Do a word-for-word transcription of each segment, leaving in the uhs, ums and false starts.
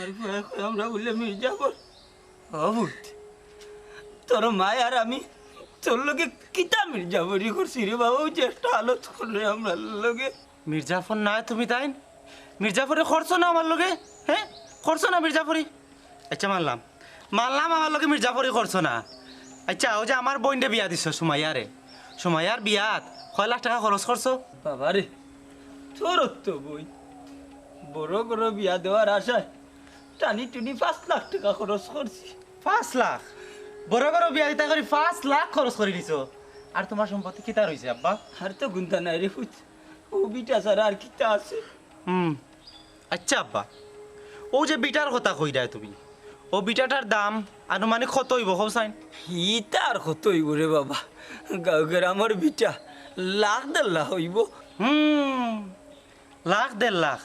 আমরা বলে মির্জাফর। ও পুত, তোর মায় আর আমি তোর লগে কিতা মির্জাফরি করছি রে বাবা? ওই যে একটা হালত করে আমরার লগে। মির্জাফর নায় তুমি তাইন? মির্জাফরি করছো না আমার লগে? হে, করছো না মির্জাফরি? আইচ্ছা, মানলাম, মানলাম আমার লগে মির্জাফরি করছো না। আইচ্ছা, অউ যে আমার বইনরে বিয়া দিছো সুমাইয়ারে, সুমাইয়ার বিয়াত কয় লাখ টেকা খরচ করছো? বাবা রে, তোর তো বইন, বড় বড় বিয়া দেওয়ার আশায় টানি টুনি পাঁচ লাখ টেকা খরচ করছি। পাঁচ লাখ? বড় বড় বিয়া দিতা করি পাঁচ লাখ খরচ করি দিছো। আর তুমার সম্পত্তি কিতা রইছে আব্বা? আর তো গুনতা নাই রে পুত, অউ ভিটা ছাড়া আর কিতা আছে? হুম, আইচ্ছা আব্বা, অউ যে ভিটার কথা কইরায় তুমি, অউ ভিটাটার দাম আনুমানিক কত অইবো কও চাইন? ইতা আর কত অইবো রে বাবা, গাঁও গ্রামর ভিটা লাখ দেড় লাখ অইবো। হুম, লাখ দেড় লাখ,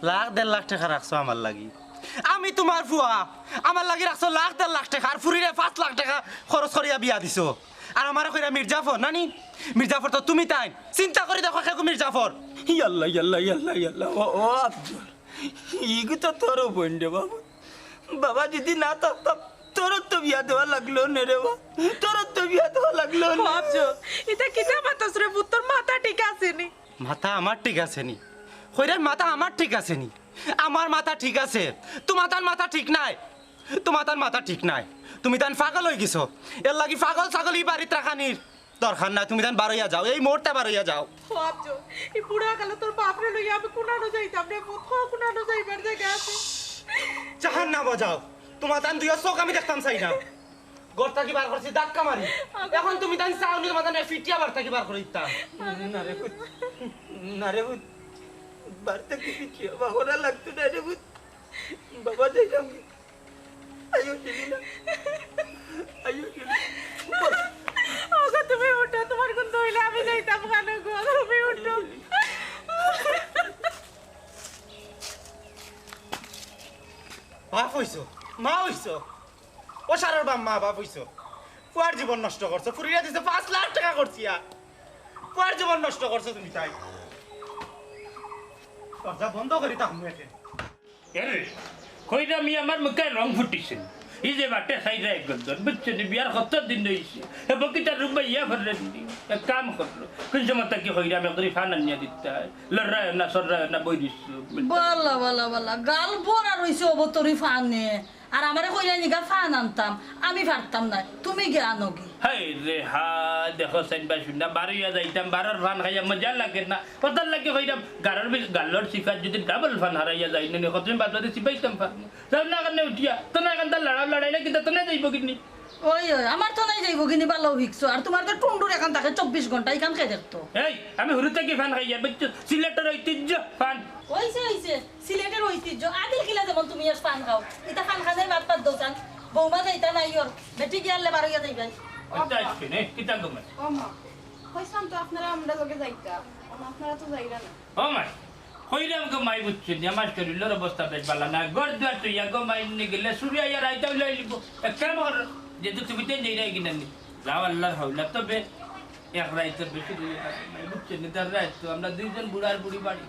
লাখ দেড় লাখ টেকা রাখছো আমার লাগি। আমি তুমার ফুয়া, আমার লাগি রাখছো লাখ দেড় লাখ টেকা, আর ফুরিরে পাঁচ লাখ টেকা খরচ করিয়া বিয়া দিছো। আর আমারে কইরা মির্জাফর, নানি? মির্জাফর তো তুমি তাইন। চিন্তা করি দেখো, কেগু মির্জাফর। ইয়াল্লা, ইয়াল্লা, ইয়াল্লা, ইয়াল্লা। ও, ও আফজল, ইগু তো তোরও বইন রে বাবা। বাবা যদি না থাকতাম, তোর তো বিয়া দেওয়া লাগলো নে রে বা, তোর তো বিয়া দেওয়া লাগলো নে। ও আফজল, ইতা কিতা মাতস রে পুত? তোর মাথা ঠিক আছে নি? মাথা আমার ঠিক আছে নি? কইরায় মাথা আমার ঠিক আছে নি? আমার মাথা ঠিক আছে, তুমার তান মাথা ঠিক নাই। তুমার তান মাথা ঠিক নাই, তুমি তান পাগল অই গেছো। এর লাগি পাগল ছাগল ই বাড়িত রাখানির দরকার নাই, তুমি তান বারইয়া যাও, এই মুহূর্তে বারইয়া যাও। ও আফজল, ই বুড়া কালে তোর বাপরে লইয়া আমি কুনানো যাইতাম রে পুত, ক কুনানো যাইবার জাগা আছে? জাহান্নামো যাও, তুমার তান দুইও চোখ আমি দেখতাম চাই না। ঘর থাকি বার করছি ধাক্কা মারি। এখন তুমি তান চাও নি, তুমার তান ফিটিয়া বার থাকি বার করি দিতাম। না রে পুত, না রে পুত, বার থাকি ফিটিয়া বার করা লাগতো না রে পুত। বাবা যাইতাম কি? আইও, জেলিনা। আইও, জেলিনা। ওগো, তুমি উঠো, তুমার কুন দইলে আমি যাইতাম কানো গো, তুমি উঠো। বাপ অইছো, মা অইছো, ও সারার বাপ মা বাপ অইছো। ফুয়ার জীবন নষ্ট করছো, ফুরিরা দিছে পাঁচ লাখ টেকা খরচিয়া। ফুয়ার জীবন নষ্ট করছো তুমি তাই। দরজা বন্ধ করি তাহলে একে। এরে, কইরাম ই আমার মুখে রং ফুটিছে। ই যে বাটে সাইডে এক গদ্দন, বুঝছো নি? বিয়ার কত দিন অইছে। এ বকিটার রূপ বা ইয়া ফরলে নি। এক কাম করলো। কুন সময় থাকি কইরাম এক করি ফান আনিয়া দিতা। লড়রায় না, সররায় না, বই দিছো। বালা, বালা, বালা। গাল ভরা রইছে অবতরি ফানে। আর আমারে কইরায় নিগা ফান আনতাম। আমি পারতাম না। তুমি গিয়া আনোগি। হায় রে হায়, দেখো সাইন বা শুন না, বারইয়া যাইতাম, বারর ফান খাইয়া মজা লাগে না। কথার লাগি কইরাম, গারর বি-, গালর সিফাত যদি ডাবল ফান হারাইয়া যাই, নে, নে, কতদিন বাদ বাদে সিফাইতাম ফান। যাও না, কানে উঠিয়া, তো না, কান্তা লড়াও, লড়াই না, কিন্তু তো না যাইবো কিনি। ওই, ওই, আমার তো নাই যাইবো কিনি, বালাউ হিকছো। আর তুমার তো টুন্ডুর এখান থাকে চব্বিশ ঘন্টা, এখান কে দেখতো? এই, আমি হুরু থাকি ফান খাইয়া, বুঝছো? সিলেটর ঐতিহ্য, ফান। ওইছে, ওইছে, সিলেটর ঐতিহ্য। আদিল কিলা যেমন তুমি আজ ফান খাও। ইতা ফান খানে বাদ বাদ দোকান। বৌমা যাইতা নাই ওর। বেটি গিয়ালে বারইয়া যাইবাই। আচ্ছা, আজকে নে, কিতা গো মাই? ও মা, কইছলাম তো আপনারা আমরা লগে যাইতা। ও মা, আপনারা তো যাইরা না। ও মাই, কইরাম গো মাই বুঝছো নি, আমার শরীরর অবস্থা বেশ বালা না। ঘর দুয়ার থইয়া গো মাই নি গেলে চুরে আইয়া রাইত উলাই লিবো। এক কাম কর, যেহেতু তুমি তো নেই রাই কিনা নি। যাও আল্লাহর হাওলা, তবে এক রাইতর বেশি রইও না গো মাই, বুঝছো নি? তার রাইত তো আমরা দুইজন বুড়ার বুড়ি বাড়ি।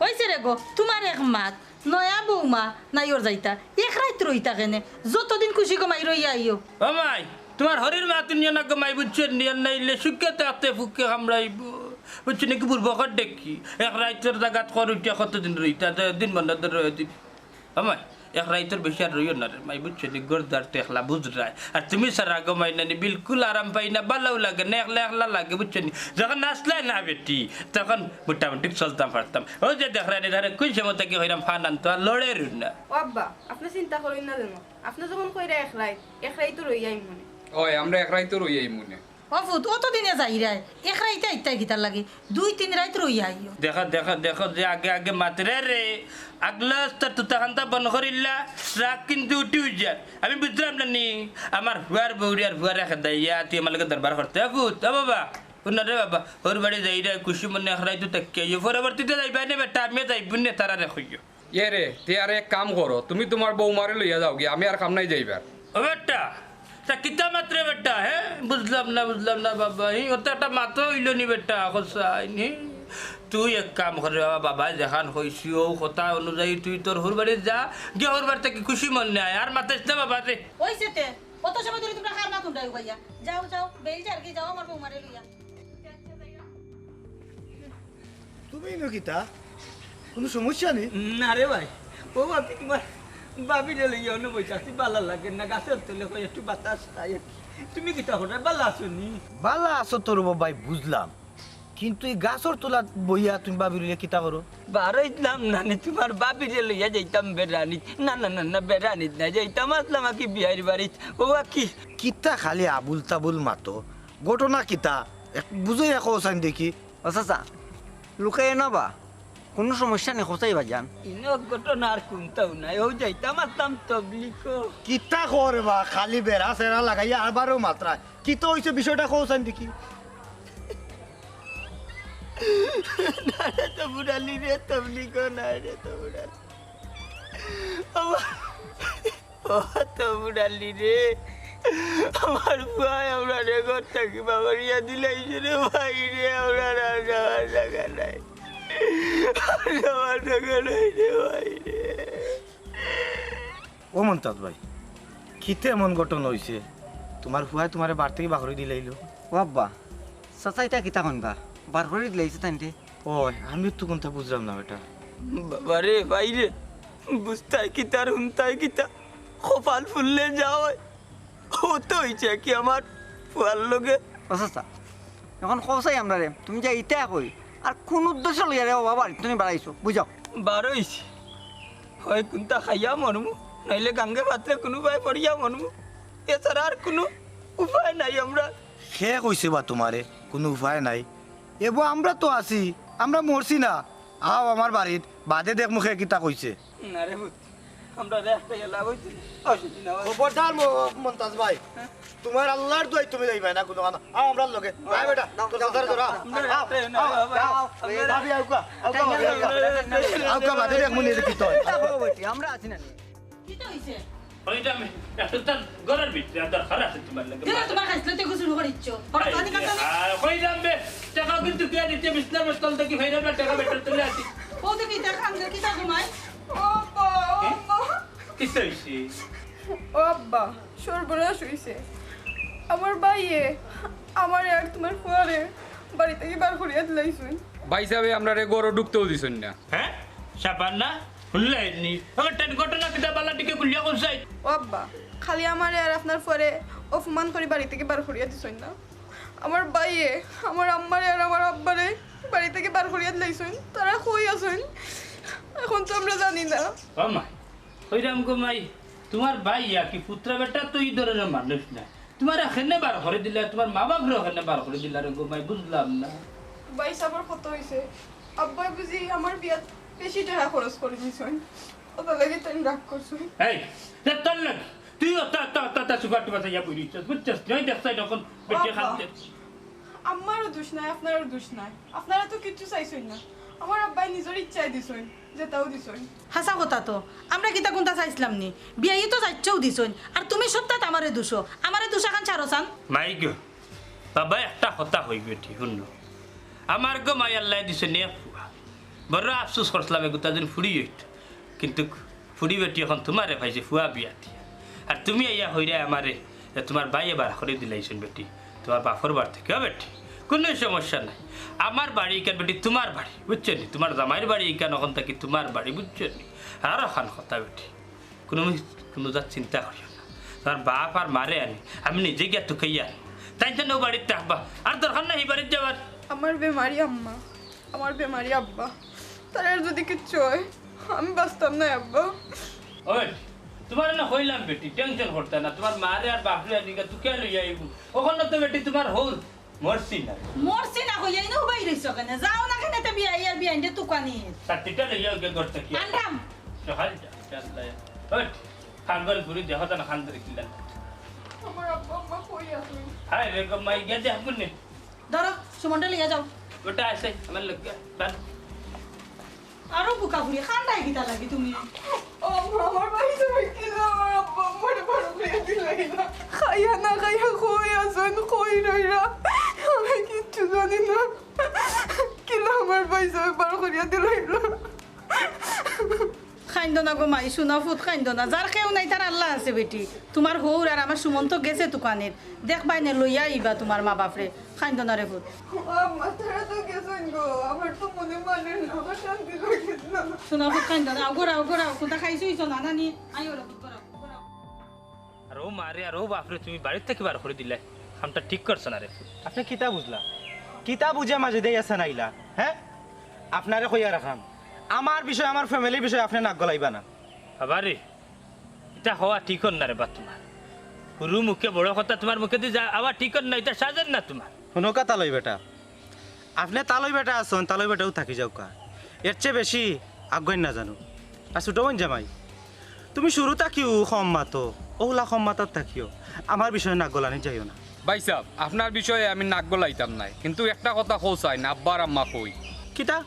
অইছে রে গো, তুমার এক মাত। নয়া বৌমা, নাই ওর যাইতা। এক রাইত রইতা কেনে? যতদিন খুশি গো মাই রইয়া আইও। ও মাই, তুমার হরির মাত হুনিও না গো মাই, বুঝছো নি? আর নাইলে সুখে থাকতে ফুকে কামড়াইবো। বুঝছো নি কি বুড়বকর দেখি? এক রাইতর জাগাত কর উঠিয়া কতদিন রইতা? দ-, দিন বন্ধ ধরে দিন। ও মাই, এক রাইতর বেশি আর রইও না রে মাই, বুঝছো নি? ঘর দুয়ার তো একলা বুঝরায়। আর তুমি ছাড়া গো মাই নানি বিলকুল আরাম পাই না, বালাউ লাগে না, একলা একলা লাগে, বুঝছো নি? যখন আসলায় না বেটি, তখন মোটামুটি চলতাম পারতাম। ও যে দেখরায় নি, তারে কুন সময় থাকি কইরাম ফান আনতো, আর লড়ের না। ও আব্বা, আপনে চিন্তা করইন না যেন। আপনে যখন কইরা এক রাইত, এক রাইত তো রইয়াই মনে। ওই, আমরা এক রাইত তো রইয়াই মনে। ও ফুত, অত দিনে যাইরায়, এক রাইতে আইতায় কিতার লাগি? দুই তিন রাইত রইয়া আইও। দেখো, দেখো, দেখো, যে আগে আগে মাতরে রে, আগলা আস্তার তুতা খান্তা বন করিল্লা, রাগ কিন্তু উঠি উজার। আমি বুঝলাম না নি, আমার ফুয়ার বউরি আর ফুয়ারে খেদাইয়া তুই আমার লগে দরবার করতে, ও ফুত, ও বাবা, হুন রে বাবা, ওর বাড়ি যাইরায়, খুশি মনে এক রাইত তো থাকি আইও, পরবর্তীতে যাইবায় নে বেটা, আমিও যাইবো নে, তারারে কইও। এ রে, তে আর এক কাম করো, তুমি তুমার বৌমারে লইয়া যাওগি, আমি আর কাম নাই যাইবার। ও বেটা, তা কিতা মাতরে বেটা, হে? বুঝলাম না, বুঝলাম না বাবা, হি, অত একটা মাতো অইলো নি বেটা, কসাই নি। তুই এক কাম কর রে বাবা, বাবায় যেখান কইছি অউ কথা অনুযায়ী তুই তোর হুর বাড়িত যা, গিয়া হুর বাড়ি থাকি খুশি মনে আয়, আর মাতিস না বাবারে। অইছে তে, অত সময় ধরি তুমরা কার মাত হুনরায় উবাইয়া? যাও, যাও, বেইল যারগি, যাও আমার বৌমারে লইয়া। তুমি ইনো কিতা? কুনু সমস্যা নি? না রে ভাই, অউ আমি তুমার ভাবিরে লইয়া অনো বইয়া আছি, ভালা লাগে না, গাছর তলে কই একটু বাতাস খাই। তুমি কিতা কররায়, ভালা আছো নি? ভালা আছো তো রে বা ভাই, বুঝলাম, কিন্তু ই গাছর তলাত বইয়া তুমি ভাবিরে লইয়া কিতা করো? বারইছলাম না নি, তুমার ভাবিরে লইয়া যাইতাম বেড়ানিত। না, না, না, না, বেড়ানিত না, যাইতাম আছলাম আকি বিয়াইর বাড়িত। অউ আকি। কিতা খালি আবুল তাবুল মাতো? ঘটনা কিতা? এক বুঝাইয়া কও চাইন দেখি। ও চাচা, লুকাইও না বা, কুনু সমস্যা নি, কও চাই বাজান। ইনো ঘটনা আর কুনতাউ নাই, অউ যাইতাম আছলাম তবলিগো। কিতা কও রে বা, খালি বেড়া চেরা লাগাইয়া আরবারও মাতরায়। কিতা অইছে বিষয়টা কও চাইন দেখি। না রে তবুর আলী রে, তবলিগো না রে তবুর আলী। আমার, ও তবুর আলী রে, আমার পুয়ায় আমরারে ঘর থাকি বাগড়িয়া দিলাইছে রে ভাই রে, আমরার আর যাওয়ার জাগা নাই। আর যাওয়ার জাগা নাই রে ভাই রে। ও মন্তাজ ভাই, কিতা এমন ঘটনা অইছে? তুমার পুয়ায় তুমারে বাড়ি থাকি বার করি দিলাইলো? ও আব্বা, চাচা ইতা কিতা কইন বা? বার করি দিলাইছে তাইনরে। ওই, আমিও তো কুনতা বুঝলাম না বেটা। বাবারে, ভাইরে, বুঝতায় কিতা আর হুনতায় কিতা? কপাল ফুললে যা অয়। অউ তো অইছে কি আমার পুয়ার লগে। ও চাচা, অখন কও চাই আমরারে, তুমি যে ইতা কই, আর কুন উদ্দেশ্য লইয়া রে বাবা বাড়িত তুমি বারইছো, বুঝাও। বারইছি, হয় কুনতা খাইয়া মরমু, নাইলে গাঙ্গে পাত্রে কুনুবায় পড়িয়া মরমু, এছাড়া আর কুনু উপায় নাই আমরার। কে কইছে বা তুমারে কুনু উপায় নাই? এবো আমরা তো আছি, আমরা মরছি না। আও আমার বাড়িত, বাদে দেখমু কে কিতা কইছে। না রে পুত, আমরারে একটাই লাভ অইছে, অসুবিধা নাই। খবরদার ম-, মন্তাজ ভাই, তুমার আল্লার দোয়াই তুমি যাইবায় না কুনুখানো। আও আমরার লগে। আয় বেটা, তোর চাচারে ধরা। আমরারে আও, একটাই না, আও, বাবা, আও। আমরারে ভাবি, আউক্কা, আউক্কা, ভাবি, আউক্কা। আউক্কা, বাদে দেখমু নি কিতা অয়। আমরা আছি না নি। কিতা অইছে? কইরাম, একটু তার ঘরর ভিতরে দরকার আছে তুমার লগে। দিলে তুমার খাইছলে তুই গোসল করিচ্ছ। হঠাৎ এই, পানি কাটতে হবে? আ, কইরাম বে, টেকা কিন্তু কিয়া দিতে বিছনার তল থাকি ফাইরাম না, টেকা বেটার তলে আছে। ও তো কিতা খান দে, কিতা ঘুমায়? ও আব্বা, ও আব্বা। কিতা অইছে? ও আব্বা, সর্বনাশ অইছে। আমার ভাইয়ে আমারে আর তুমার পুয়ারে বাড়ি থাকি বার করিয়া দিলাইছইন। ভাইসাবে আমরারে ঘরো ঢুকতেও দিছইন না। হ্যাঁ? সাবান না? হুনলায় নি? আমার টেন ঘটনা কিতা বালা টিকে খুলিয়া কও চাই। ও আব্বা, খালি আমারে আর আপনার পুয়ারে অপমান করি বাড়ি থাকি বার করিয়া দিছইন না। আমার ভাইয়ে আমার আম্মারে আর আমার আব্বারে বাড়ি থাকি বার করিয়া দিলাইছইন। তারা কই আছইন? অখন তো আমরা জানি না। ও মাই, কইরাম গো মাই, তুমার ভাইয়া কি পুতরা বেটা তো ই ধরনর মানুষ না। তুমারে কেনে বার করি দিলা, তুমার মা-বাফরেও কেনে বার করি দিলা রে গো মাই, বুঝলাম না। ভাইসাবর কত অইছে? আব্বায় বুঝি আমার বিয়াত বেশি টেকা খরচ করি দিছইন, অতার লাগি তাইন রাগ করছইন। এই, তে তোর লাগি, তুইও তা, তা, তা, তা সুপার টুপার চাইয়া বই রইছস, বুঝছস? তুই দেখছস অখন বেটি আব্বা, কান্দে। আমারও দোষ নাই, আপনারও দোষ নাই। আপনারা তো কিচ্ছু চাইছইন না, আমার আব্বায় নিজর ইচ্ছায় দিছইন। যেতাও দিছইন। হাছা কথা তো, আমরা কিতা কুনতা চাইছলাম নি? বিয়াইয়ে তো যাইচ্ছেও দিছইন, আর তুমি সবতাত আমারে দুষো, আমারে দুষা খান ছাড়ো চান। মাই গো, বাবা একটা কথা কই বেটি, হুনো। আমার গো মাই আল্লায় দিছইন এক পুয়া। বড় আফসোস করছলাম এগুতা দিন ফুড়ি অইত, কিন্তু ফুড়ি বেটি অখন তুমারে পাইছে পুয়া বিয়া দিয়া। আর তুমি আইয়া কইরায় আমারে যে তুমার ভাইয়ে বার করি দিলাইছইন বেটি, তুমার বাফর বাড়ি থাকি। ও বেটি, কুনু সমস্যা নাই। আমার বাড়ি ইখান বেটি তুমার বাড়ি, বুঝছো নি? তুমার জামাইর বাড়ি ইখান অখন থাকি তুমার বাড়ি, বুঝছো নি? আর অখান কথা বেটি, কুনু মি-, কুনু জাত চিন্তা করিও না। তুমার বাফ আর মারে আনি, আমি নিজে গিয়া তুকাইয়া আনি। তাইন যেন অউ বাড়িত থাকবা। আর দরকার নাই ই বাড়িত যাবার। আমার বেমারি আম্মা, আমার বেমারি আব্বা, তারার যদি কিচ্ছু অয়, আমি বাঁচতাম নায় আব্বা। ওই, তুমারে না কইলাম বেটি, টেনশন করতায় না, তুমার মারে আর বাফরে আনিকা তুকাইয়া লইয়া আইমু। অখন তো বেটি তুমার হউর মরছি না। মরছি না কইয়া ইনো উবাই রইছো কেনে? যাও না কেনে তে বিয়াই আর বিয়াইনরে তুকানি। ছাতিটা লইয়া গিয়া ঘর থাকি। আনরাম। সকাল যা, যা, যা। ওই, পাগল ফুড়ি দেখো তো না খান ধরি কিলা। আমার আব্বা আম্মা কই আছইন? হায় রে গো মাই, গিয়া দেখ বুনে। ধরো, সুমনটা লইয়া যাও। ওটা আছে, আমার লগে, বাদ। আরো বুকা ফুড়ি, কান্দায় কিতা লাগি তুমি? ও, আমার ভাই তুমি কিলা আমার আব্বা আম্মারে বার করিয়া দিলাইলা? খাইয়া না খাইয়া কই আছইন, কই রইরা? আমি কিচ্ছু জানি না। কিলা আমার ভাইসাবে বার করিয়া দিলাইলা। কাইন্দো না গো মাই, সোনা ফুত কাইন্দো না। যার কেউ নাই তার আল্লা আছে বেটি। তুমার হউর আর আমার সুমন্ত গেছে তুকানিত। দেখবায়নে লইয়া আইবা তুমার মা বাপরে। কাইন্দো না রে ফুত। আম্মা, তারা তো গেছইন গো, আমার তো মনে মানে না, আমার শান্তি লাগে না। সোনা ফুত কাইন্দো না, আও ঘরো আও, ঘরো আও। কুন্তা খাইছো ইছো না, না নি? আইও রে ফুত, ঘরো আও, ঘরো আও। আর ও মারে, আর ও বাপরে, তুমি বাড়িত থাকি বার করি দিলায়, কামটা ঠিক করছো না রে। আপনে কিতা বুঝলা? কিতা বুঝিয়া মাঝে দিয়া আইলা, হে? আপনারে কইয়া রাখলাম, আমার বিষয়, আমার ফ্যামিলির বিষয় আপনে নাক গলাইবা না। বাবা রে, ইতা কওয়া ঠিক অর না রে বা তুমার। হুরু মুখে বড় কথা তুমার মুখেদি যা আওয়া ঠিক অর না, ইতা সাজের না তুমার। হুনো কা তালই বেটা, আপনে তালই বেটা আছইন, তালই বেটাউ থাকি যাউক্কা। এর চেয়ে বেশি আগুয়াইন না জানু। আর ছোট বইন জামাই, তুমি শুরু থাকিউ কম মাতো, অউলা কম মাতাত থাকিও, আমার বিষয়ে নাক গলানিত যাইও না। ভাইসাব, আপনার বিষয়ে আমি নাক গলাইতাম নায়, কিন্তু একটা কথা কও চাই না, আব্বা আর আম্মা কই? কিতা?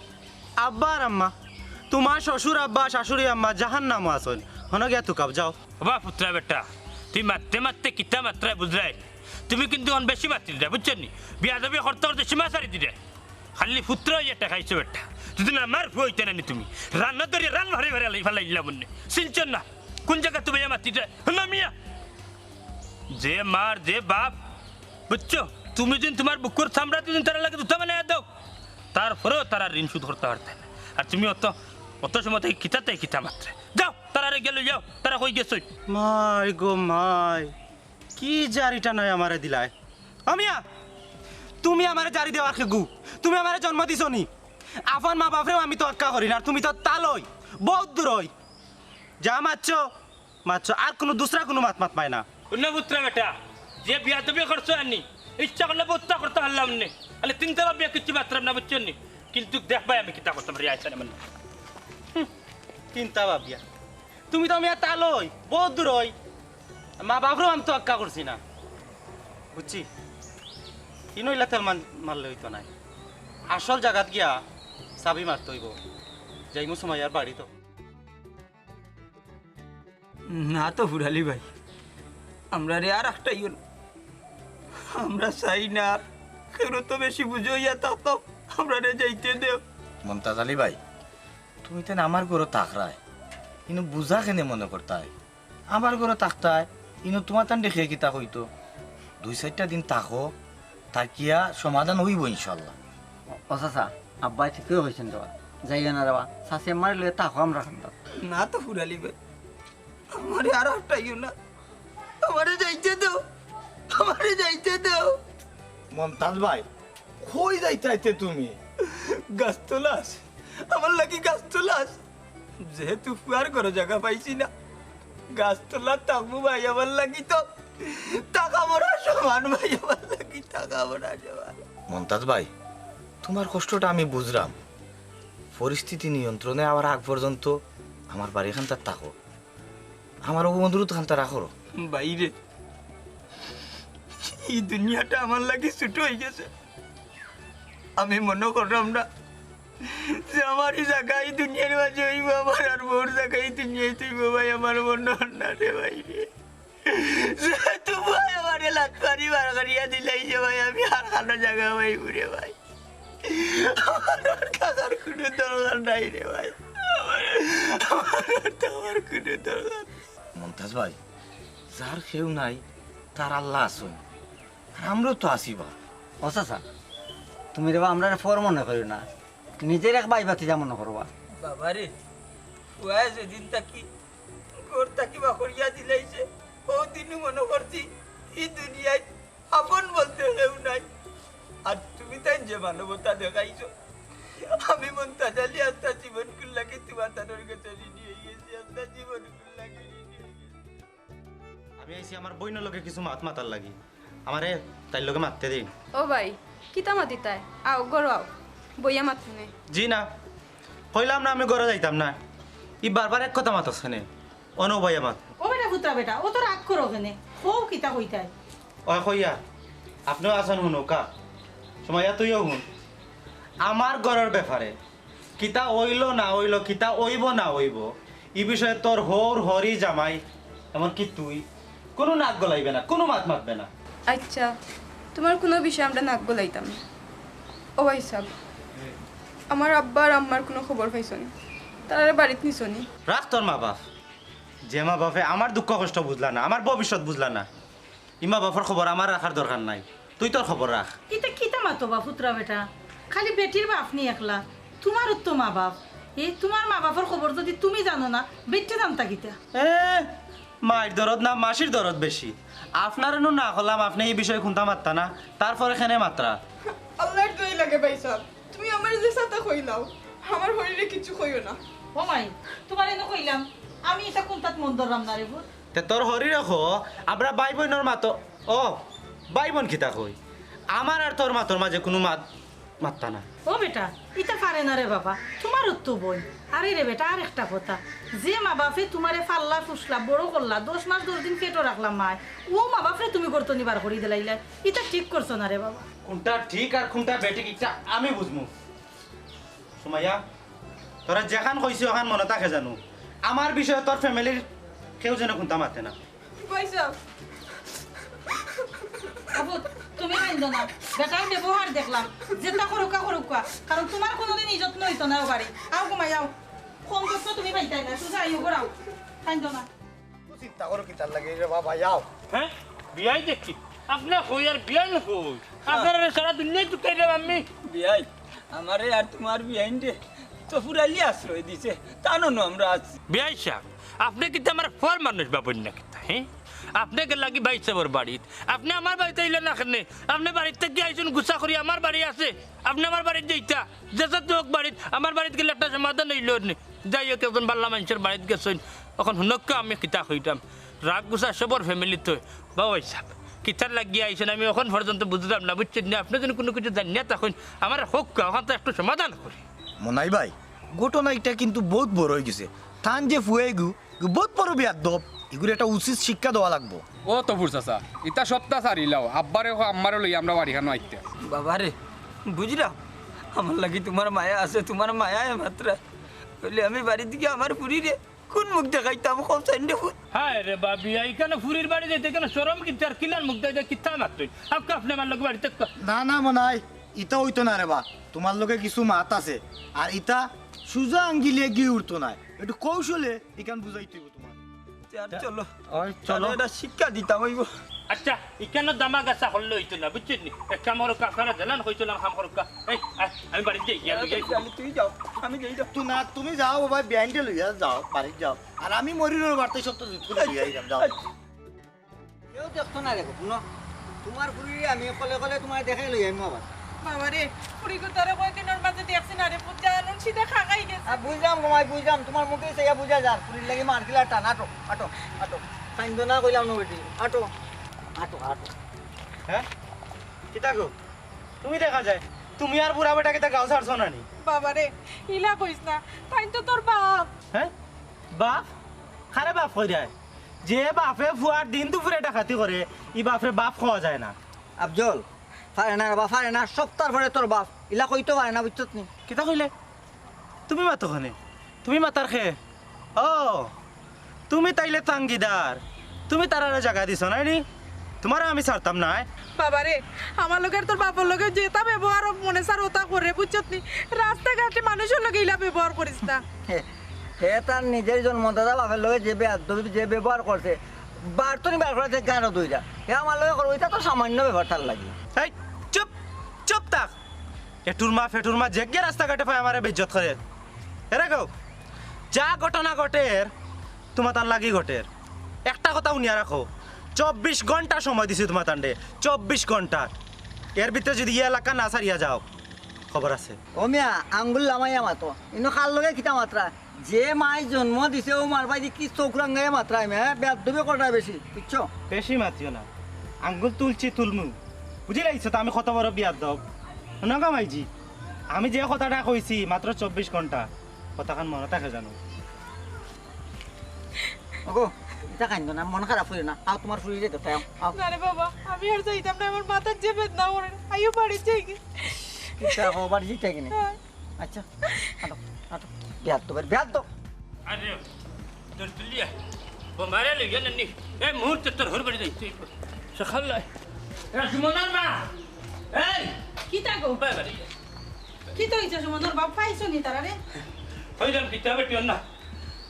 আব্বা আর আম্মা? তুমার শ্বশুর আব্বা, শাশুড়ি আম্মা জাহান্নামো আছইন, হনো গিয়া তুকাও, যাও। ওবা ফুতরা বেটা, তুই মাততে মাততে কিতা মাতরায় বুঝরায়? তুমি কিন্তু অখন বেশি মাতিরায়, বুঝছো নি? বিয়াদবি করতে করতে সীমা ছাড়ি দিরায়। খালি ফুতরা অইয়া টেকাইছো বেটা। যদি না আমার ফুয়া অইতে না নি তুমি, রান ধরিয়া রান ভারে ভারে লাই ফালাই দিলাম অনে। চিনছো না? কুন জাগাত তুমি ইয়া মাতিরায়? হুনো মিয়া, যে মার, যে বাপ, বুঝছো? তুমি যদি তুমার বুকুর চামড়া যদি তারার লাগি জুতা বানাইয়া দেও, তারপরেও তারার ঋণ শোধ করতা পারতায় না। আর তুমি অত, অত সময় থাকি কিতা থাকি কিতা মাতরায়। যাও, তারারে গিয়া লইয়া আও, তারা কই গেছইন? মাই গো মাই, কি জারিটা নায় আমারে দিলায়। ও মিয়া, তুমি আমারে জারি দেওয়ার কেগু? তুমি আমারে জন্ম দিছো নি? আফন মা বাপরেও আমি তোয়াক্কা করি না, আর তুমি তো তালই, বউত দূরই। যা মাতছো, মাতছো, আর কুনু দুসরা কুনু মাত মাতবায় না। হুনো ফুতরা বেটা, যে বিয়াদবি করছো আনি, ইচ্ছা করলে বউততা করতা পারলাম নে। আলে চিন্তা ভাবিয়া কিচ্ছু মাতরাম না, বুঝছো নি? কিন্তু দেখবায় আমি কিতা করতাম, রে আইসা না মানে। চিন্তা ভাবিয়া। তুমি তো মিয়া তালই, বউত দূরই। মা বাপরেও আমি তোয়াক্কা করছি না। বুঝছি? ইনো ইলা তেল মান-, মারলে অইতো নায়। আসল জাগাত গিয়া চাবি মারতে অইবো। যাইমু সুমাইয়ার বাড়িত। না তো ফুরালি ভাই, আমরারে আর আটকাইও না। আমরা চাই না আর কেউর তো বেশি বুঝা অইয়া থাকতাম, আমরারে যাইতে দেও। মন্তাজ আলী ভাই, তুমি তেন আমার ঘরো থাকরায়, ইনো বুঝা কেনে মনো করতায়? আমার ঘরো থাকতায়, ইনো তুমার তান দেখিয়া কিতা কইতো? দুই চাইরটা দিন থাকো, থাকিয়া সমাধান অইবো ইনশাআল্লাহ। ও, ও চাচা, আব্বায় ঠিকই কইছইন রেবা। যাইও না রেবা, চাচি আম্মারে লইয়া থাকো আমরা খান্দাত। না তো ফুরালি ভাই, আমারে আর আটকাইও না, আমারে যাইতে দেও, আমারে যাইতে দেও। মন্তাজ ভাই, কই যাইতায় তে তুমি? গাছতলাত, আমার লাগি গাছতলাত। যেহেতু ফুয়ার ঘরো জাগা পাইছি না, গাছতলাত থাকমু ভাই, আমার লাগি তো থাকা মরা সমান ভাই, আমার লাগি থাকা মরা সমান। মন্তাজ ভাই, তুমার কষ্টটা আমি বুঝরাম। পরিস্থিতি নিয়ন্ত্রণে আওয়ার আগ পর্যন্ত আমার বাড়ি খান্দাত থাকো। আমার অউ অনুরোধ খান তারা করো। ভাইরে, ই দুনিয়াটা আমার লাগি ছোট অইগেছে। আমি মনো কররাম না যে আমার ই জাগা ই দুনিয়ার মাঝে অইবো, আমার আর বউর জাগা ই দুনিয়াত অইবো ভাই, আমার মনো অর না রে ভাইরে। যেহেতু ভাই আমারে লাত মারি বার করিয়া দিলাইছে ভাই, আমি আর কানো জাগা পাইমু রে ভাই। আমার আর থাকার কুনু দরকার নাই রে ভাই। আমার, আমার আর থাকার কুনু দরকার নাই। মন্তাজ ভাই, যার কেউ নাই, তার আল্লা আছইন। আর আমরাও তো আছি বা। ও চাচা, তুমি রেবা আমরারে পর মনো করিও না। নিজেরে এক ভাই ভাতিজা মনো করবা। বাবারে, ফুয়ায় যেদিন থাকি ঘর থাকি বার করিয়া দিলাইছে, অউ দিনউ মনো করছি ই দুনিয়াত আপন বলতে কেউ নাই। আর তুমি তাইন যে মানবতা দেখাইছো, আমি মন্তাজ আলী আস্তা জীবনকুর লাগি তুমার তানর গেছে ঋণী অইগেছি, আস্তা জীবনকুর লাগি ঋণী অইগেছি। আমি আইছি আমার বইনর লগে কিছু মাত মাতার লাগি। আমারে তাইর লগে মাততে দেইন। ও ভাই, কিতা মাতিতায়? আও, ঘরো আও। বইয়া মাতমুনে। জি না, কইলাম না আমি ঘরো যাইতাম না। ই বারবার এক কথা মাতস কেনে? অনো বইয়া মাত। ও বেটা, ফুতরা বেটা, অত রাগ করো কেনে? কও কিতা কইতায়? ওই কইয়া, আপনেও আছইন হুনউক্কা। সুমাইয়া, তুইও হুন। আমার ঘরর ব্যাপারে কিতা অইলো না অইলো, কিতা অইবো না অইবো, ই বিষয়ে তোর হউর, হড়ি, জামাই, এমনকি তুই কুনু নাক গলাইবে না, কুনু মাত মাতবে না। আইচ্ছা, তুমার কুনু বিষয়ে আমরা নাক গলাইতাম না। ও ভাইসাব, আমার আব্বা আর আম্মার কুনু খবর পাইছো নি? তারারে বাড়িত নিছো নি? রাখ তোর মা বাপ। যে মা বাপে আমার দুঃখ কষ্ট বুঝলা না, আমার ভবিষ্যৎ বুঝলা না, ই মা বাপর খবর আমার রাখার দরকার নাই। তুই তোর খবর রাখ। ইতা কিতা মাতো বা পুতরা বেটা? খালি বেটির বাপ নি একলা? তুমারও তো মা বাপ। এ তুমার মা বাপর খবর যুদি তুমি জানো না, বেটিয়ে জানতা কিতা? এ, মাইর দরদ না, মাসির দরদ বেশি। আপনারে নু না কইলাম, আপনে ই বিষয়ে কুন্তা মাততা না, তারপরে কেনে মাতরা? আল্লার দোয়াই লাগে ভাইসাব, তুমি আমারে যে সাতা কইলাও, আমার হরিরে কিচ্ছু কইও না। ও মাই, তুমারে নু কইলাম, আমি ইতা কুন্তাত মন ধরলাম না রে পুত। তে তোর হরিরে ক, আমরা ভাই বইনর মাতো, ও, ভাই বইন কিতা কই? আমার আর তোর মাতর মাঝে কুনু মাত মাততা না। ও বেটা, ইতা পারে না রে বাবা, তুমারও তো বইন। আরে রে বেটা, আর একটা কথা, যে মা বাপে তুমারে পাললা, পুষলা, বড় করলা, দশ মাস দশ দিন পেটো রাখলা মায়, অউ মা বাপরে তুমি ঘর তনে বার করি দিলাইলা, ইতা ঠিক করছো না রে বাবা। কুনটা ঠিক আর কুনটা বেঠিক ইতা আমি বুঝমু। সুমাইয়া, তোরে যেখান কইছি অখান মনো থাকে জানু, আমার বিষয়ে তোর ফ্যামিলির কেউ যেন কুন্তা মাতে না। ভাইসাব। আবু, তুমি কাইন্দো না। বেটার ব্যবহার দেখলাম। যেতা করুক্কা, করুক্কা। কারণ তুমার কুনুদিন ইজ্জত অইতো না অউ বাড়ি। আও ঘুমাই আও। কম কষ্ট তুমি পাইতায় না। সুজা আইও, ঘুরাও। কাইন্দো না। চিন্তা করো কিতার লাগি রে বাবা, আও। হ্যাঁ? বিয়াই দেখি। আপনে কই আর বিয়াই না কই? আপনারে সারা দুনিয়ায় তুকাইরাম আমি। বিয়াই, আমারে আর তুমার বিয়াইনরে তো ফুরাইলে আশ্রয় দিছে, তান অনো আমরা আছি। বিয়াই সাব, আপনে কিতা আমার পর মানুষ ভাবইন না কিতা, হ্যাঁ? আপনে গেলা গি ভাইসাবর বাড়িত, আপনে আমার বাড়িত আইলা না কেনে? আপনে বাড়িত থাকি আইছইন গুছা করি, আমার বাড়ি আছে, আপনে আমার বাড়িত যাইতা, যেতা তো অউক বাড়িত, আমার বাড়িত গেলে একটা সমাধান অইলো নে। যাই অউক, একজন ভালা মানষর বাড়িত গেছইন, অখন হুনউক্কা আমি কিতা কইরাম। রাগ গুছা সবর ফ্যামিলিত অয়। বাবা সাব, কিতার লাগি আইছইন আমি অখন পর্যন্ত বুঝরাম না, বুঝছইন নি? আপনে যদি কুনু কিছু জানিয়া থাকইন, আমারে কউক্কা, অখানতা একটু সমাধান করি। মনাই ভাই, ঘটনা ইটা কিন্তু বউত বড় অইগেছে। তান যে ফুয়া ইগু, ইগু বউত বড় বেয়াদ্দব, ইগুরে একটা উচিত শিক্ষা দেওয়া লাগবো। ও তফুর চাচা, ইতা সবতা ছাড়িলাও, আব্বারে কও, আম্মারে লইয়া আমরা বাড়িখানো আইতা। বাবারে, বুঝরাম, আমার লাগি তুমার মায়া আছে, তুমার মায়ায় মাতরায়। অইলে আমি বাড়িত গিয়া আমার ফুরিরে কুন মুখ দেখাইতাম, কও চাইন দেখি। হায় রে বা, বিয়াই, ইখানো ফুরির বাড়ি যাইতে ইখানো শরম কিতা, আর কিলান মুখ দেখাইতে কিতা মাতইন? আপনে, আপনে আমার লগে বাড়িত থাকতা। না, না, মনাই, ইতা অইতো না রে বা। তুমার লগে কিছু মাত আছে, আর ইতা সুজা আঙ্গুলে ঘি উঠতো নায়, একটু কৌশলে ইখান বুঝাইতে অইবো তুমার। তে আর চলো। ওই চলো। তারে একটা শিক্ষা দিতাম অইবো। আচ্ছা, ইখানো দামাগাছা করলে অইতো না, বুঝছইন নি? এক কাম করউক্কা, আপনারা যেলান কইছলাম কাম করউক্কা। এই, আয়, আমি বাড়িত যাই, গিয়া লই যাই। তাহলে তুই যাও, আমি যাই যাও। তুই না, তুমি যাও বাবা, বিয়াইনরে লইয়া যাও, বাড়িত যাও। আর আমি মরিনর বাড়িত সবতা জুত করি লইয়া আইরাম, যাও। আচ্ছা। কেউ দেখতো না রে গো, হুনো। তুমার ফুরিরে আমি কলে কলে তুমারে দেখাই লই আইমু আবার। বাবারে, ফুরি গুতারে কয়দিনর মাঝে দেখছি না রে পুত, জান, সিধা খাগাই গেছে। আ, বুঝলাম গো মাই, বুঝলাম। তুমার মুখে চাইয়া বুঝা যার, ফুরির লাগি মার কিলা টান। আটো, আটো, আটো। কাইন্দো না কইলাম না বেটি। আটো, আটো, আটো। হ্যাঁ? কিতা গো? তুমি দেখা যায়, তুমি আর বুড়া বেটা কিতা গাঁও ছাড়ছো না নি? বাবারে, ইলা কইস না, তাইন তো তোর বাপ। হ্যাঁ? বাপ? কারে বাপ কইরায়? যে বাপে ফুয়ার দিন দুপুরে ডাকাতি করে, ই বাপরে বাপ কওয়া যায় না। আফজল, পারে না রে বা, পারে না, সবতার পরে তোর বাপ, ইলা কইতো পারে না, বুঝছত নি? কিতা কইলে? তুমি মাতো কেনে? তুমি মাতার কে? ও, তুমি তাইলে তাঙ্গিদার, তুমি তারারে জাগা দিছো নায় নি? তুমারে আমি ছাড়তাম নায়। বাবারে, আমার লগে আর তোর বাপর লগে যেতা ব্যবহার মনে চার অতা করে, বুঝছত নি? রাস্তাঘাটে মানুষর লগে ইলা ব্যবহার করিস না। হে, হে তার নিজের জন্মদাতা বাপর লগে যে বেয়াদবি, যে ব্যবহার করছে, বার তো নি বার করাইছে গানো দইরা। হে আমার লগে করবো, ইটা তো সামান্য ব্যাপার তার লাগি। এই, চুপ, চুপ থাক। এটুর মা, ফেটুর মা, যে গিয়া রাস্তাঘাটে পায় আমারে বেইজ্জত করে। এরে গো, যা ঘটনা ঘটের, তুমাতান লাগি ঘটের। একটা কথা হুনিয়া রাখো, চব্বিশ ঘন্টা সময় দিছি তুমাতানরে, চব্বিশ ঘন্টা। এর ভিতরে যদি ই এলাকা না ছাড়িয়া যাও, খবর আছে। ও মিয়া, আঙ্গুল লামাইয়া মাতো। ইনো কার লগে কিতা মাতরা? যে মায় জন্ম দিছে, অউ মার বায় দেখি চউখ রাঙ্গাইয়া মাতরা, মিয়া, বেয়াদবি কররা বেশি, বুঝছো? বেশি মাতিও না। আঙ্গুল তুলছি, তুলমু। বুঝিলাইছো তো আমি কত বড় বেয়াদব? হুনো গো মাইজি, আমি যে কথাটা কইছি মাত্র চব্বিশ ঘন্টা, কথাখান মনো থাকে জানো। ওগো, ইতা কাইন্দো না, মন খারাপ করিও না। আও, তুমার ফুরিরে দেখাই আও, আও। না রে বাবা, আমি আর যাইতাম না, আমার মাথার যে বেদনা করে। আইও বাড়িত যাইগি। কিতা কও, বাড়িত যাইতায় কেনে? হ্যাঁ। আচ্ছা, আটো, আটো। বেয়াদব, বেয়াদব। আরে, তোর তুলিয়া, বোমারে লইয়া নানি। এই মুহূর্তে তোর হউর বাড়ি যাইতে অইবো। সকাল লাই। এ, সুমনার মা। এই। কিতা গো? বাই বাড়ি। কিতা অইছে সুমনর বাপ, পাইছো নি তারারে? কইরাম কিতা বেটি, অর না।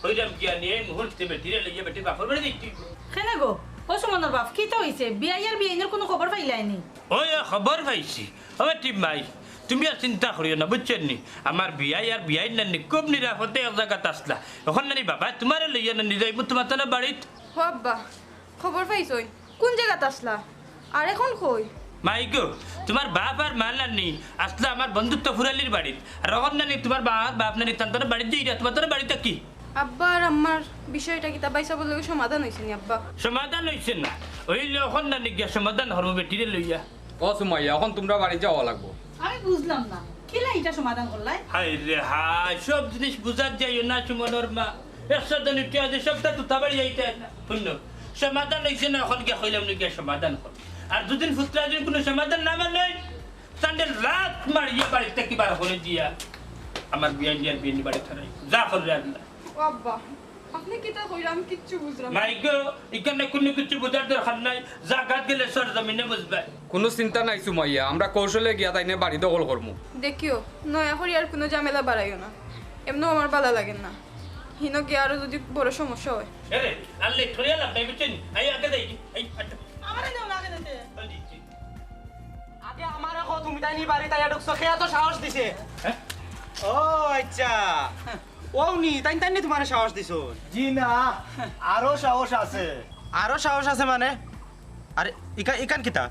কইরাম কিতা নি, এই মুহূর্তে বেটিরে লইয়া বেটির বাপর বাড়ি যাইতে অইবো। কেনে গো? ও সুমনর বাপ, কিতা অইছে? বিয়াই আর বিয়াইনর কুনু খবর পাইলায় নি? ওই, ওই, খবর পাইছি। ও বেটি মাই, তুমি আর চিন্তা করিও না, বুঝছো নি? আমার বিয়াই আর বিয়াইন নানি খুব নিরাপদে এক জাগাত আছলা। অখন নানি বাবায় তুমারে লইয়া নানি যাইবো তুমার তানর বাড়িত। ও আব্বা, খবর পাইছইন? কুন জাগাত আছলা? আর অখন কই? মাই গো, তুমার বাপ আর মা নানি আছলা আমার বন্ধুত্ব ফুরালির বাড়িত। আর অখন নানি তুমার বাপ, বাপ নানি তান তানর বাড়িত যাইরা, তুমার তানর বাড়িত থাকি। আব্বা আর আম্মার বিষয়টা কিতা ভাইসাবর লগে সমাধান অইছে নি আব্বা? সমাধান অইছে না। অইলে অখন নানি গিয়া সমাধান করমু বেটিরে লইয়া। ও সুমাইয়া, অখন তুমরা বাড়িত যাওয়া লাগবো। আমি বুঝলাম না, কিলা ইটা সমাধান করলায়? হায় রে হায়, সব জিনিস বুঝাত যাইও না সুমনর মা। একশো দিন উঠে আছে, সবটা তুতা বাড়ি যাইতে হয় না। হুনো, সমাধান অইছে না, অখন গিয়া কইলাম নি গিয়া সমাধান কর। আর দুদিন ফুতরা যদি কুনু সমাধান না মানইন, তানরে লাথ মারিয়া বাড়ি থাকি বার করি দিয়া আমার বিয়াইন আর বিয়াইনর বাড়ি থাকি। যা কররে আল্লাহ। ও আব্বা, আপনে কিতা কইরা, আমি কিচ্ছু বুঝরাম না। মাই গো, ইখানো কুনু কিচ্ছু বুঝার দরকার নাই। জাগাত গেলে সরজমিনে বুঝবায়। কুনু চিন্তা নাই সুমাইয়া, আমরা কৌশলে গিয়া তাইনর বাড়ি দখল করমু। দেখিও, নয়া করি আর কুনু ঝামেলা বাড়াইও না। এমনেও আমার ভালা লাগের না। হিনো গিয়া আরো যদি বড় সমস্যা অয়। এরে, আর late করিয়া লাভ নাই, বুঝছো নি? এই আগে যাই, এই, আচ্ছা। আমারে দেও না আগে যাইতে। ওই দিকে। আগে আমারে কও, তুমি তাইন ই বাড়িত আইয়া ঢুকছো, কে এত সাহস দিছে? হ্যাঁ? ও আচ্ছা, অউ নি, তাইন, তাইন নি তুমারে সাহস দিছইন? জি না, আরো সাহস আছে। আরো সাহস আছে মানে? আরে, ইকা-, ইখান কিতা?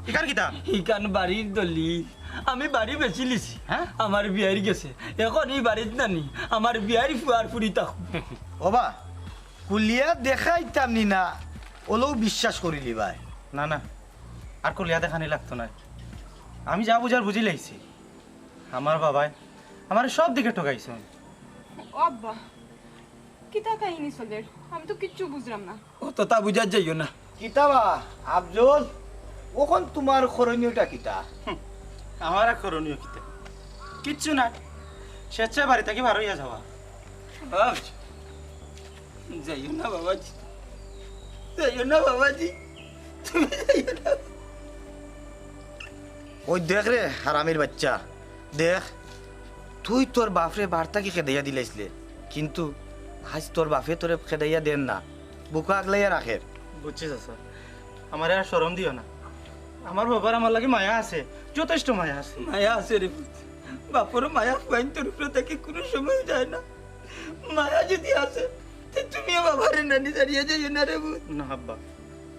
ইখান কিতা? ইখান বাড়ির দলিল। আমি বাড়ি বেচিলিছি। হ্যাঁ? আমার বিয়াইর গেছে। অখন ই বাড়িত নানি, আমার বিয়াইর ফুয়ার ফুড়ি থাকবো। ওবা, খুলিয়া দেখাইতাম নি না, অলেও বিশ্বাস করিলিবায়। না, না, আর খুলিয়া দেখানি লাগতো নায়। আমি যা বুঝার বুঝিলাইছি। আমার বাবায় আমারে সব দিকে ঠগাইছইন। ও আব্বা, কিতা কাহিনী চলের? আমি তো কিচ্ছু বুঝরাম না। অততা বুঝাত যাইও না। কিতা বা, আফজল, অখন তুমার করণীয়টা কিতা? হুম, আমার আর করণীয় কিতা? কিচ্ছু না, স্বেচ্ছায় বাড়ি থাকি বার অইয়া যাওয়া। বাবাজি, যাইও না বাবাজি, যাইও না বাবাজি, তুমি যাইও না। ওই দেখ রে, হারামির বাচ্চা, দেখ, তুই তোর বাফরে বার থাকি খেদাইয়া দিলাইছলে, কিন্তু আইজ তোর বাফে তোরে খেদাইয়া দের না, বুকো আগলাইয়া রাখের। বুঝছি চাচা, আমারে আর শরম দিও না। আমার বাবার আমার লাগি মায়া আছে, যথেষ্ট মায়া আছে। মায়া আছে রে পুত, বাপর মায়া ফুয়াইন্তর উপরে থাকি কুনু সময় যায় না। মায়া যদি আছে, তে তুমিও বাবারে নানি ছাড়িয়া যাইও না রে পুত। না আব্বা,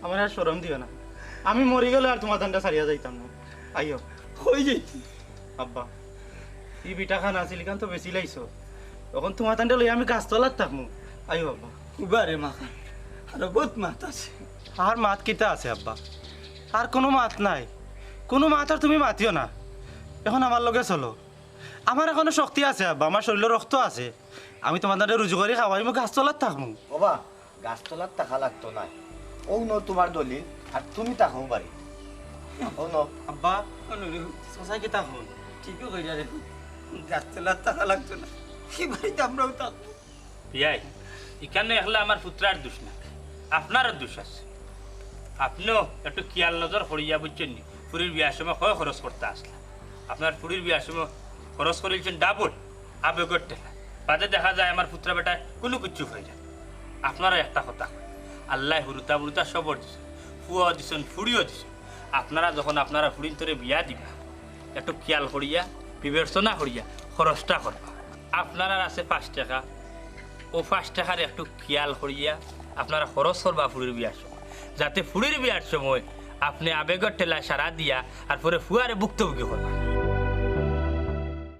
আমারে আর শরম দিও না। আমি মরি গেলে আর তুমার তানরে ছাড়িয়া যাইতাম না। আইও। কই যাইতি? আব্বা, ই ভিটাখান আছিল, ইখান তো বেচিলাইছো। অখন তুমার তানরে লইয়া আমি গাছতলাত থাকমু। আইও আব্বা। উবা রে মাখান, আরো বউত মাত আছে। আর মাত কিতা আছে আব্বা? আর কুনু মাত নাই। কুনু মাত আর তুমি মাতিও না। অখন আমার লগে চলো। আমার অখনো শক্তি আছে আব্বা, আমার শরীলো রক্ত আছে। আমি তুমার তানরে রুজি করি খাওয়াইমু, গাছতলাত থাকমু। ওবা, গাছতলাত থাকা লাগতো নায়। অউ নও তুমার দলিল, আর তুমি থাকো বাড়িত। অউ নও। আব্বা, অউ নও রে, চাচায় কিতা কইন? ঠিকউ কইরা রে। গাছতলাত থাকা লাগতো না। ই বাড়িত আমরাও থাকমু। বিয়াই, ইখানো একলা আমার ফুতরার দুষ না, আপনারও দুষ আছে। আপনেও একটু খিয়াল নজর করিয়া, বুঝছইন নি, ফুড়ির বিয়ার সময় কয় খরচ করতা আছলা। আপনার ফুড়ির বিয়ার সময় খরচ করিলিছইন double। আবেগর ঠেলা। বাদে দেখা যায় আমার ফুতরা বেটায় কুনু কিচ্ছু পায় না। আপনারা একটা কথা কই, আল্লায় হুরুতা-বুরুতা সবর দিছইন, ফুয়াও দিছইন, ফুড়িও দিছইন। আপনারা যখন আপনারা ফুড়িন্তরে বিয়া দিবা, একটু খিয়াল করিয়া, বিবেচনা করিয়া খরচটা করবা। আপনারার আছে পাঁচ টেকা, অউ পাঁচ টেকারে একটু খিয়াল করিয়া আপনারা খরচ করবা ফুড়ির বিয়ার সময়, যাতে ফুড়ির বিয়ার সময় আপনে আবেগর ঠেলায় সাড়া দিয়া আর পরে ফুয়ারে ভুক্তভোগী করবা।